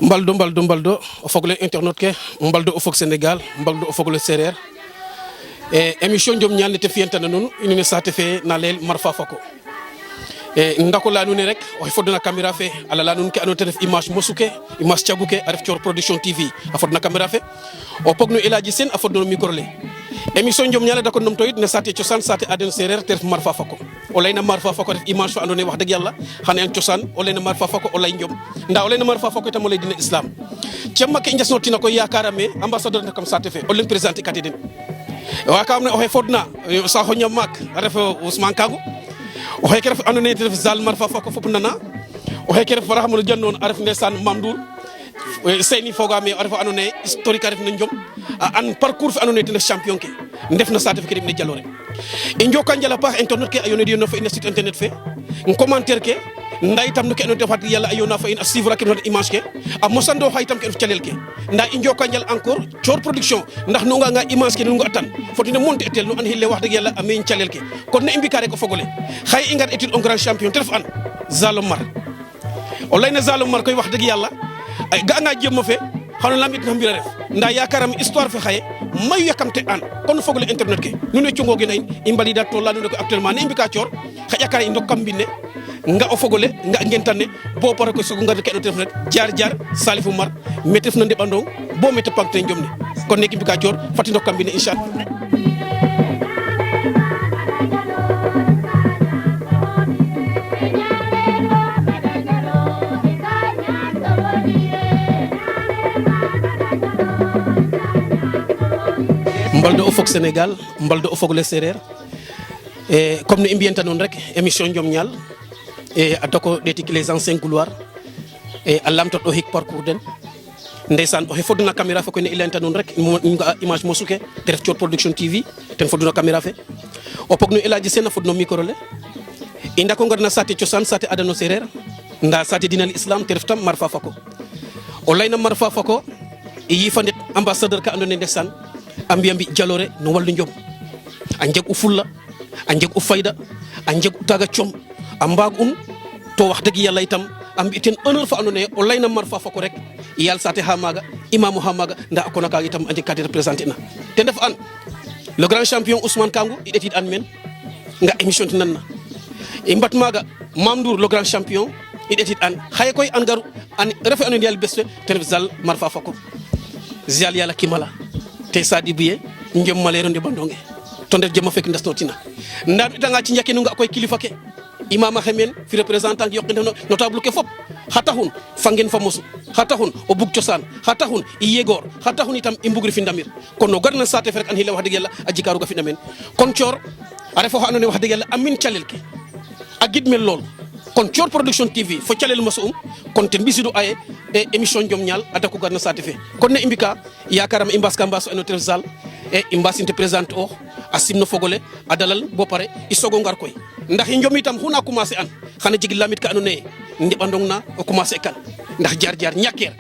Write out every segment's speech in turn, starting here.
mbaldo o fogole internet ke mbaldo o fog Sénégal mbaldo o fogole sereer e émission jom ñal ne te fiyantana nuun ine saate fe na leel Marfa Fako e ndako la nuun rek oxe fodna caméra fe ala la nuun ke ando te ref image mosuke image cagu ke a ref Thior Production TV a fodna caméra fe o pog no El Hadji Sene a fodno micro le émission jom ñal dako nom to yit ne saate cosaan saate aden sereer te ref Marfa Fako o leyna Marfa Fako ref image fa andoona yee wax dëgg yàlla xane an cosaan o leyna Marfa Fako o lay njom nda o leyna Marfa Fako itam o lay dina islam cemma ke i njasnotina koy yakarame ambassadeur na kam saate fe o leng présenter kate den wa kam ne oxe fodna saxo ñam maak a ref Ousmane Kangou oxe ke ref andoona yee te ref Zal Marfa Fako fop nana oxe ke ref faraxamano jannoon a ref ndeysaan Mame Ndour Seyni fogame a ref andoona yee historique a ref na njom an parcours fe andoona yee ten ref champion ke ndef na saate fe ke ne jaloore i njoka njal a paax internet ke a yone di no fa in site internet fe commentaire ke nda itam no ke ando defat yalla a yona fa in a suivre ke no image ke a mosando xa itam ke calel ke nda i njoka njal encore Thior Production ndax nu nga image ke nu nga atan fotine monte etel no an hille wax deug yalla a meñ calel ke kon ne i mbika rek o fogole xay i ngar étude un grand champion te ref an Zalo Mar o layna Zalo Mar koy wax deug yalla ay ga nga jëm fe xano lamit na mbira ref nda yakaram histoire fe xaye mayu yakamte an kon fogole internet ke nu ne cungo gena in i mbalida to la nu ne ko actuellement ne i mbika Thior xa yakara i ndokam mbine nga o fogole nga ngentane bo pare ko sogo ngar ke no rek jaar jaar Salifou Mar metef na ndebandong bo mete pamte njomne kon ne ki mbika Thior fati ndokam mbine inshallah mbaldo o fog Sénégal mbaldo o fogole sereer et comme ne i mbiyanta noon rek émission Njom Ñaal et a dako ɗeetik les anciens gloires et a lamtot o hik parcours den ndeysaan oxe fodna caméra fe koy ne i layanta nuun rek nu nga image mosuke te ref Thior Production TV ten foduna caméra fe o pog no El Hadji Sene a fodno micro le i ndako ngar na saate cosaan saate adano sereer nda saate dinal islam te ref tam Marfa Fako o layna Marfa Fako i yifa ndet ambassadeur ka andoona yee ndeysaan a mbiya mbi jaloore no wallu njom a jeg u fulla a jeg u fayda a jeg u taaga com a mbaag un to wax dëgg yàlla itam a mbi ten honneur fa andoona yee o layna Marfa Fako rek yaal saate xa maaga imamu xa maaga nda a kona kaaga itam a jeg ka te représenter na te ndef an le grand champion Ousmane Kangou i ɗeetiid an meen nga émission ti nan na i mbat maaga Mame Ndour le grand champion i ɗeetiid an xaye koy an garu an refe andoona yee yaal bes fe te ref Zal Marfa Fako Zal yàlla kimala te sadi buye njom malero ndebandonge to nder jema fek ndasnotina ndam itanga ci njake nu nga koy kilifa ke imama xemen fi représentant yoqinde notable ke fop xata hun fangen famosu xata hun o bug ciosan xata hun i yegor xata hun itam i mbugri fi ndamir kon no garna sate fe rek an hile wax deug yalla a jikaru ga fi ndamen kon Thior a refo xa andone wax deug yalla amin calel ke a gidmel lol kon Thior Production TV fo calel masum kon ten bisidu aye e émission Njom Ñaal a dako garna sate fe kon ne imbika yakaram imbaska mbaso eno Zal e imbasinte présente o a simno fogole a dalal bo pare i sogo ngar koy ndax i njom itam xuna commencer an xana jeg lamit ka andoona yee ndeɓandong na o commencer kan ndax jaar jaar ñakeer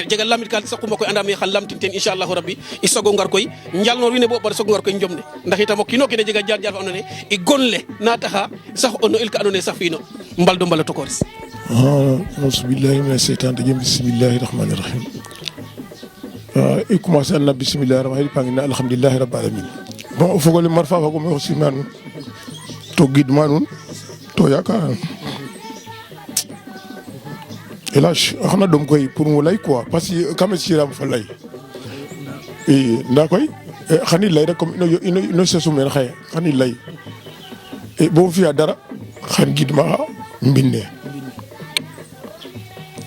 jega lamit ka saquma koy andame xan lamtin ten inchallahu rabbi i sogo ngar koy njalnor wiin we bo pare sogo ngar koy njom ne ndax itam o kiino kene jega jaar jaar fa andoona yee i gonle na taxa sax o no'el ka andoona yee sax fi'ino mbaldo mbala tokoris auzubillahi mina seytaan rajim bismillahi rahmani rahim i commencer an na bismillahi rahmani rahim pangina alhamdulillahi rabbil alamin bon o fogole Marfa Fako me xosima nuun to gidma nuun to yakar El Hadji xana ɗom koy pour mo lay quoi parce que kam siram fa lay i nda koy xani lay rek comme ino sesu men xaye xani lay bo fiya dara xan gidma mbinne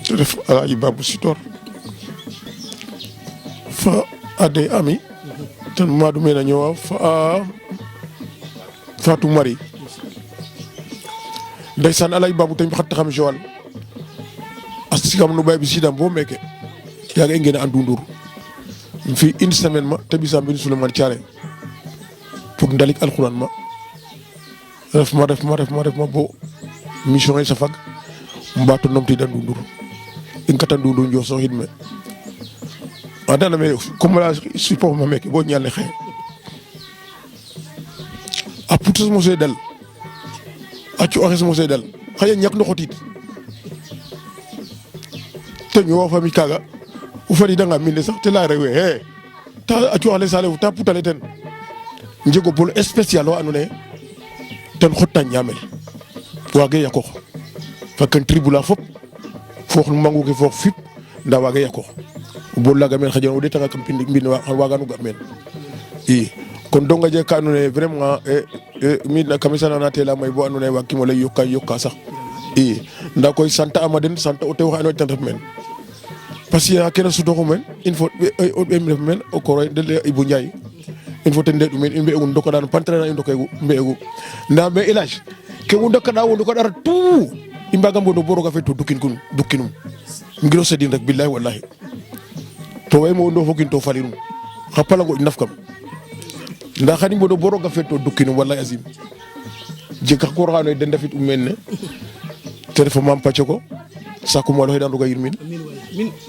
te ref Alhaji Babou Sitor fa ade ami ten madu mena ñowa fa Fatou Marie ndeysaan Alhaji Babou tañ xat xam Joal asikam no bay bi sidam bo meke yaga ngene andu ndur fi une semaine ma te bisam bin Souleymane Thiaré pour ndalik alquran ma ref ma bo mission e safag mbato nomti dan ndur in kata ndur njo so hidme adana me comme la support ma meke bo ñalle xey a putus mo se dal a ci oxes mo se dal xaya ñak no xotit te ñoo fami kaga o fadi danga minde sax te la rewe he ta a cuaxale sale ta putale ten njego bolo spécial o andoona yee ten xotna ñaamel waage yaqoox fa kan tribunal fop foox mangu ke foox fip ndaa waage yaqoox o bolo laaga meen xaƴan o ɗeetanga kam mbind xan waagano ga' meen i kon donc a jega ka andoona yee vraiment mi kame sanana teela may bo andoona yee waagkiim o lay yoka sax i ndaa koy sant ama den sant o tew xa andoona yee ten ref meen parce que kene sutooxu meen il faut o ɓeem ref meen o koroy de Ibou Ndiaye il faut ten ndeeɗu meen i mbe'egu ndokaɗa pantrena i ndokeegu mbe'egu ndaa mais élage ke u ndakaɗa wo ndokaɗara tout i mbaga mbono bo roog a feet to dukinum ngiro sedin rek bilahi wallahi to way mo ndo fogin to falinum xa palango naf kam ndaa xani mbono bo roog a feet to dukinum wallahi azim jeg xa koor xa andoona yee den ndafit meen ne te ref Mame Pathio ko sakum walo xe daan roog a yirmin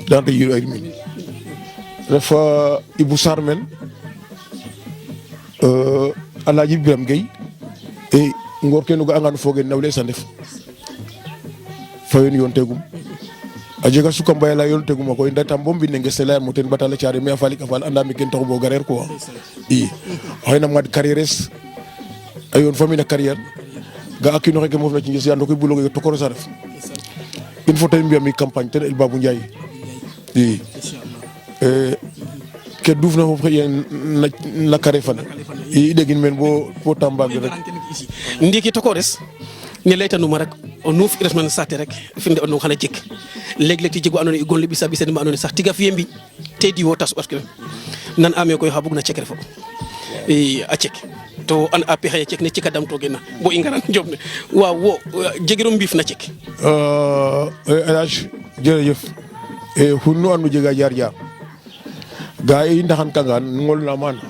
daan te yir a yirmin ref Ibou Sarr men Alaaji Biram Gueye e ngoor ke nu ga'angaan fooge nawle es a ndef fa yoon yoon tegum a jega suka mbaya la yoon tegum a koy ndatam bo mbind ne nges ne layan mo ten batale caare mais a faalik a faal anda me ken taxu bo gareer quoi i oxey na maad carrière es a yoon fa mi na carrière ga a kiino xe ke moof na cinges ya ndokoy buloge tokores a ref il faut te mbi'a mi campagne ten El Babou Ndiaye i ke duufna foof xëy na kare fan i ɗegin meen bo Tambambe rek ndiiki tokores ne laytanuma rek o nuuf i refna no saate rek finde o nong xana jeg leg-leg ti jegu andoona yee i gonle ɓisa ɓisanin ma andoona yee sax tiga fi'e mbi te diwo ta soɓat ke nan ame koy xa bugna cek refo i a cek to an a pexey cek ne ceka damtoogeena bo i ngaran Njob ne waaw wo jegiro mbiif na cek Elhaj jërëjëf xun nu andu jega jaar jaar ga i ndaxan kangaan ngolna maana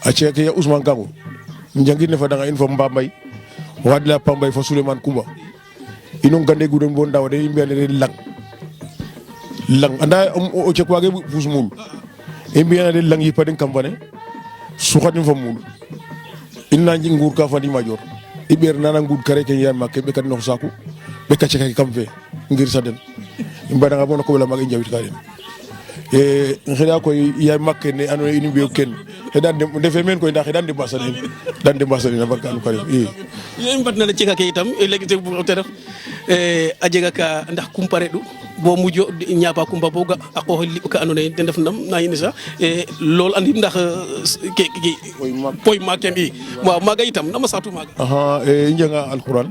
a ceeke ya Ousmane Gango njangir ne fadanga in fo Mbambay wadila Pambay fo Souleymane Coumba ino ngandegu den bo ndaw de i mbi'ane den lang anda o cek waage puus muul i mbi'ana den lang yipa den kam fane suxatin fo muul ina nguur ka fani major i ɓeer nana nguud kare ke yaay maak ke ɓekat nox saaku ɓeka cekake kam fe ngir sa den i mbadanga bo na koɓala maaga i njawit ka den xeɗa koy yaay maak ke ne andoona yee in mbi'u ken xeɗan ndefe meen koy ndaa xeɗan dépassé den a barka anu karim i i mbatna no ceka ke itam léegi te ref a jega ka ndax kumpare ɗu bo mujo ñaapa kumpa bo ga a qoox liɓ ka andoona yee ten ref nam na yini sax lool andim ndax ke poy maak ken i waaw maaga itam nama saxtu maaga i njanga alquran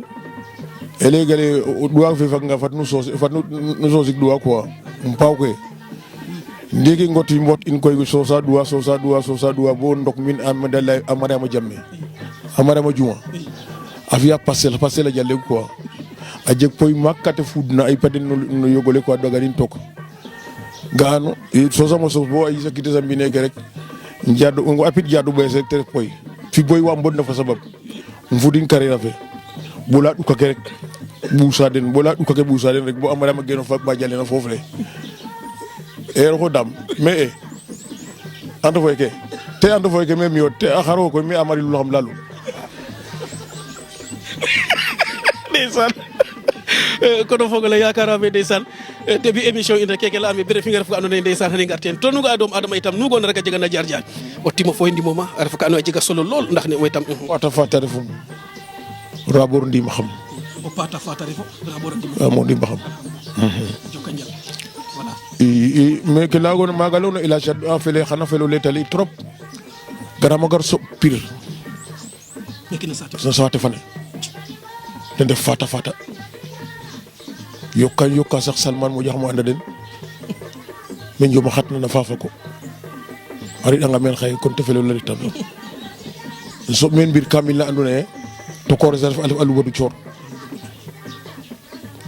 léegi ɗuwa fe faganga fat nu soosik ɗuwa quoi paaw ke ndiki ngoti mbot in koy sosa ɗuwa bo ndok min a Mariama Jammeh a Mariama Diouma a fi'a parcelle a jalegu quoi a jeg poy maak kate fudna ay paden no yogole quoi ɗoganin tok ga'ano sosamo sos bo a yisa kites a mbineke rek a pit jaadu ɓees rek te ref poy fi boy wa mbodna fa sabab fudin carrière fe bola ɗukake rek ɓuusa den rek bo a Mariama geno fa ba jalena foof le roxo dam mais ando foy ke me miyo te a xaro koy me a marilul xam lalu ndeysaan kono fogole yakarame ndeysaan début émission in rek keke leyame bere fi nga ref ka andoona yee ndeysaan xane ngar teen to nu ga doom adama itam nu goona rek a jega na jaar jaar o timo fo ndimoma a ref ka andoona yee a jega solo lool ndax ne o itam fata refum rabor ndim xam o pata fata refo rabor mo ndim xam jokanjal voilà mais ke laagoona maaga leyona Elhaj a fele xana felo letali trop garama gar soɓ pir no saate fane ten ref fata yoka sax Salman mo jaxmo anda den me njoma xatna na fafa ko a riɗanga meen xaye kon te felo la retan soɓ meen mbir kamil na andoona yee to ko reserve a lubadu coor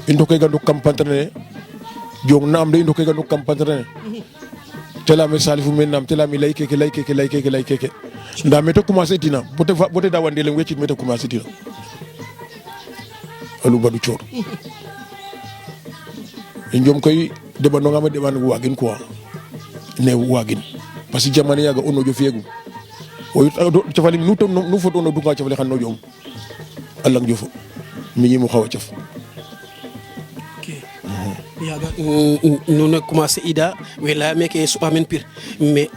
i ndokega ndok kam pantrene jong naam de i ndokega ndok kam pantrene te leyame Salifou men naam te leyame lay keke ndaa me te commencer tina bo te dawa ndelem wecit me te commencer tina a lubadu coor i njom koy deɓandongama deɓan waagin quoi ne waagin parce que jamano yaaga o nojo fi'egum cafale nu fotona dunga cafale xan nojo um a lang jofo miñimo xaw a caf yaga nuna commencé ida wela meke suba men pir mais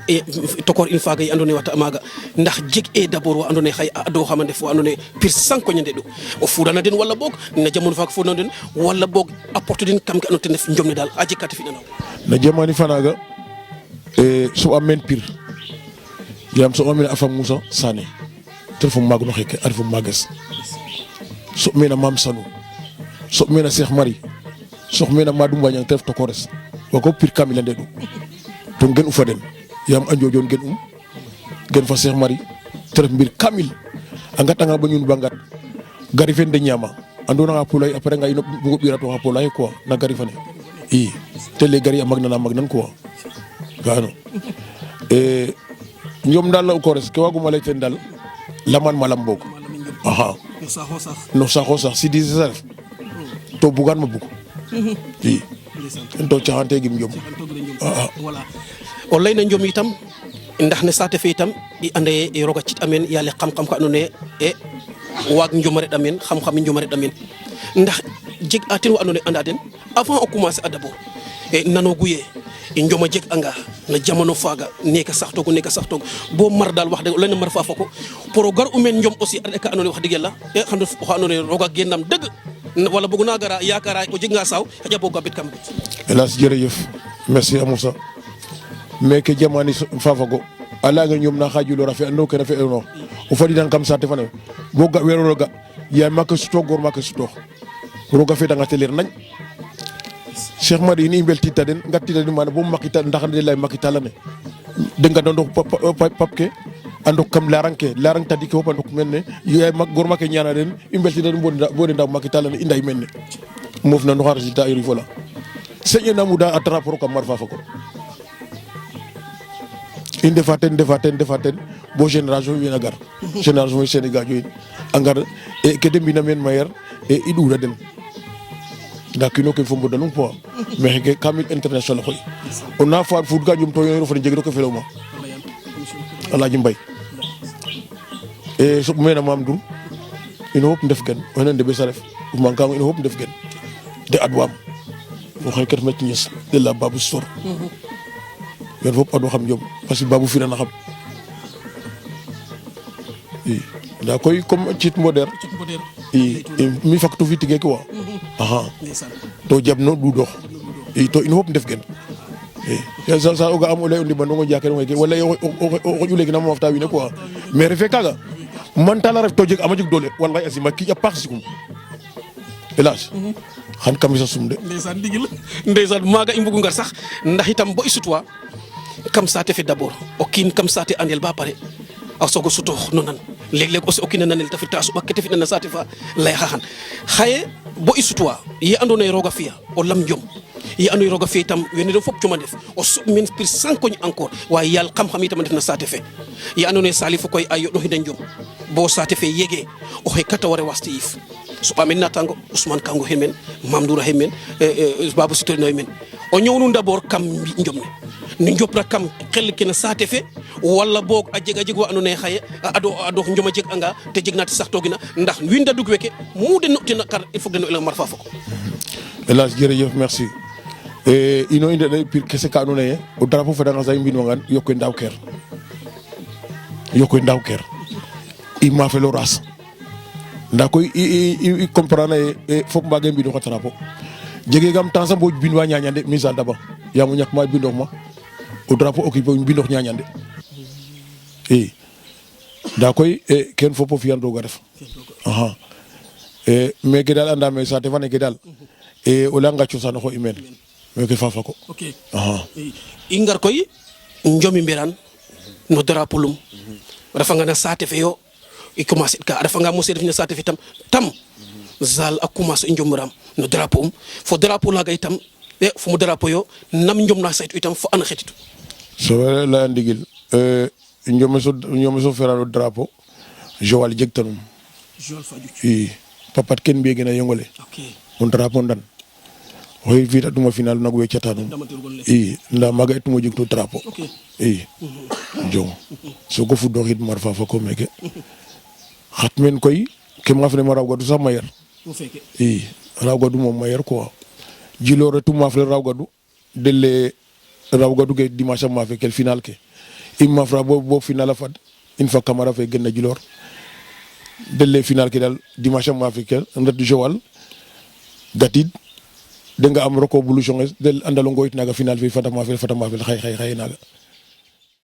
tokor une fois gay andone wata maga ndax jeg d'abord wa andone xay do xamande fo andone pir sanko ñande do o fudana den wala bok na jamono fa fudana den wala bok apporter den kam ka anote def njomne dal aji kat fi nano na jamani fanaga suba men pir yam so amina afam musa sane telefon mag no xeke arfu magas so mena mam sanu so mena Cheikh Mari so mena Madou Mbagnang tef to kores wako pir kamila ndedu to gen ufa den yam anjojon gen fa Cheikh Mari teref mbir kamil angata nga ba ñun bangat gari fen de ñama andona nga pulay après nga ino bugo birato ha pulay quoi na gari fane i tele gari magna na magnan quoi gano ñom dal la kores ke waguma lay ten dal laman malam bok aha no sax si di saref to bugan ma bug i to caxante gim jom voilà o layna njom itam ndax ne saate fe itam i ande roga cit amen yale xam-xam ka andona ye waag njomare damen xam-xam njomare damen ndax jeg aten wa andona anda den avant o commencer a d'abord nano guye i njoma jeg anga na jamono faga neka saxtogo bo mar dal wax de layna mar fa fako pour o gar umen njom aussi ade ka andona wax deug yalla xandu xo andona roga gennam deug wala bëgg naa gara yaakaara o jeg nga saw xaja boga bit kam bit hélas jërëjëf merci Amoussa mais ke jamani fafago ala nga ñom na xaju lo rafi ando ke rafi no o fadi dan kam sate fane boga wero roga ya makka suto gor makka suto roga fe da nga teler nañ Cheikh Madi ni belti taden ngatti taden man bo makita ndax de lay makita la ne de nga dondo papke ando kam laranke larang tadi ko pando menne ya mak gor makke ñana den imbelti taden bo de ndaw makita la ne inday menne mof na no résultat iri fola seigne namuda attraper ko mar fa ko inde faten bo génération wi na gar génération Sénégal joy angar e ke dembi na men mayer e idura den dakino ke fombo dalum po mais ke kamil international xoy on a fa foot ga jum to yo fa jegro ko feloma Alaaji Mbay e so mena mamdou ino hop ndef ken wona de be saref man kam ino hop ndef ken de adwam fo xey ket met ñess de la babu sor yon fop adu xam jom parce que babu fi na xam da koy comme cit moderne mi faktu fi tige ko aha to jabno du dox to ino hop ndef gen ya sa o ga am lay undi bandongo jakere ngoy wala o jule gi na mo fta wi ne quoi mais refe kaga man tala ref to jeg ama jeg dole wallahi asima ki ya parsikum hélas xan kamisa sumde ndeysaan digil ndeysaan maaga i mbugu ngar sax ndax itam bo i sutwa kam saate fe d'abord o kiin kam saate andel ba pare a sogo sutoox no nan leg aussi o kiin a nanel ta fi ta suɓa kete fi na saate fa lay xaxan xaye bo i sutwa ye andona ye roga fiya o lam jom ye ando ye roga fiya itam wene den fop coma ndef o soɓ men pir sankoñ encore waye yaal xam-xam itam a ndef na saate fe ye andona ye salifo koy a yoɗno xina njom bo saate fe yege oxe kata ware wasti yiif suɓa men natango Ousmane Kango hen men Mamdoura hen men Babou Sitorino hen men o ñownu d'abord kam njom ne jopra kam xel kene saate fe wala boog a jeg wa andona ye xaye ado njoma jeg anga te jeg na te sax togina ndax winda dug weke mu de notina kar il faut que de no mar fa foko hélas jërëjëf merci ino inde de pir kese ka andona ye o drapeau fe danga say mbin wangan yokoy ndaw ker i ma fe lo ras nda koy i comprendre e fop mbage mbino xa drapeau jege gam temps bo bin wa ñañande misal daba yamu ñak ma bindox ma o drapeau occupé bindox ñañande nda koy ken fop o fiyan roga ref aha mais ke dal anda me saate fane ke dal o langa cosaan xo i meen meke fafa ko ok aha i ngar koy njomi mberan no drapeau lum refa nga na saate fe yo i commencer ka refa nga mose def na saate fe tam zal a commencer njomram no drapeau fo drapeau laga itam fo mo drapeau yo nam njom na saytu itam fo an xetitu so la ndigil njome so ferano drapeau Joal jeg tanum Joal Fadiouth i papat ken mbiye gena yongole ok on drapeau ndan hoy vita duma final nagu we chatanum i nda maga etumo jeg to drapeau ok i jong so go fu doxit mar fa ko meke xat men koy kem ngafne maraw gadu sax mayer mo feke i raw gadu mom mayer quoi jilore tu mafre rawgadu delle rawgadu ke dimanche mafe kel final ke im mafra bo final fad in fa camara fe genna jilor delle final ke dal dimanche mafe kel ndat Joal gatid de nga am roko bulu jonges del andalo ngoyit naga final fi fata mafe xay naga